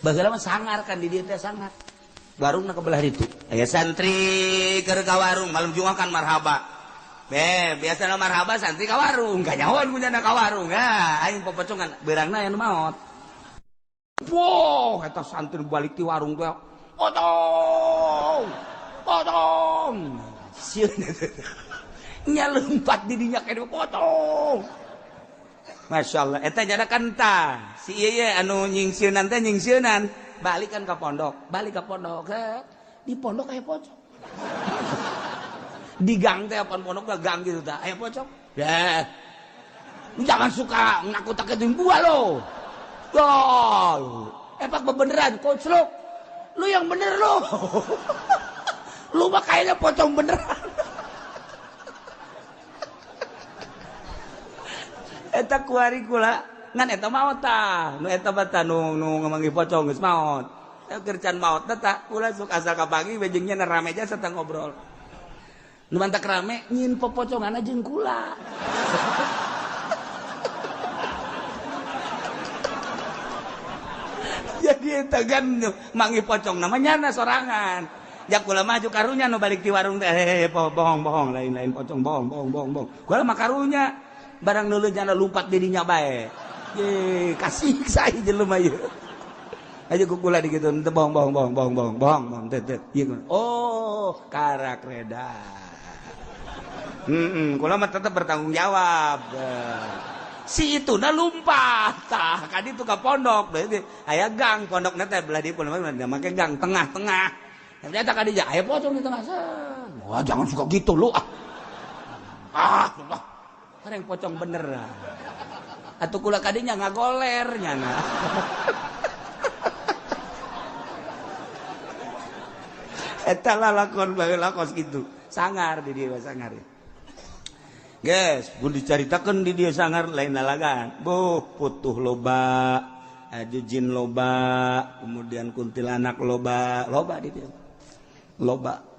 Baheula mah sangar kan di dieu teh sangar. Warungna ke belah ditu. Aya santri keur ka warung malam Jumat kan marhaba. Be, biasana marhaba santri ka warung, kanyahoan punya ka warung. Ya, aing popocongan beurangna aya nu maot. Wow, eta santri balik ti warung teh. Potong. Potong. Sieun. Nya lompat di dinya kene potong. Masya Allah, eta jada kan tah. Si ieu ye anu nyingsieunan teh nyingsieunan, balik kan ka pondok, balik ka pondok. Di pondok aya pocong. Di gang teh apaan pondok teh gang gitu tah, aya pocong. Ya. Lu jangan suka nakut-nakutin gua lo. Gol. Epak bebeneran, koclok. Lu yang bener lu. Lu mah kayaknya pocong beneran. Eta kuari kula ngan eta maot tah nu eta mah tah nu ngamanggih pocong geus maot. Keur can maot teh tah kula sok asal kapanggih we jeung nya rame jasa tah ngobrol. Nu mantak rame nyin popoconganna jeung kula. Jadi eta kan manggih pocong namanya nyana sorangan. Jak kula mah aju karunya nu balik ti warung teh bohong bohong lain-lain pocong bohong bohong bohong bohong. Kula mah karunya barang nulu jana lumpat dirinya bae. Ye, kasih saya jelema ieu. Aja kukula digitu, teu bohong bohong bohong bohong bohong bohong bohong teu teu. Ieu oh, karak reda. Kula mah tetep bertanggung jawab. Si itu na lumpat tah ka ditu ka pondok. Berarti aya gang pondokna teh belah dieu pun make gang tengah-tengah. Ternyata ka dieu aya pocong di tengah. Wah, jangan suka gitu lu ah. Ah, Allah. Yang pocong bener atau kula kadinya ngagoler nyana. Eta lalakon baheula kos kitu. Sangar di dieu sangar. Guys, pun dicaritakeun di dieu sangar lain lalagan. Buh, putuh loba, aju jin loba, kemudian kuntilanak loba, loba di dieu. Loba.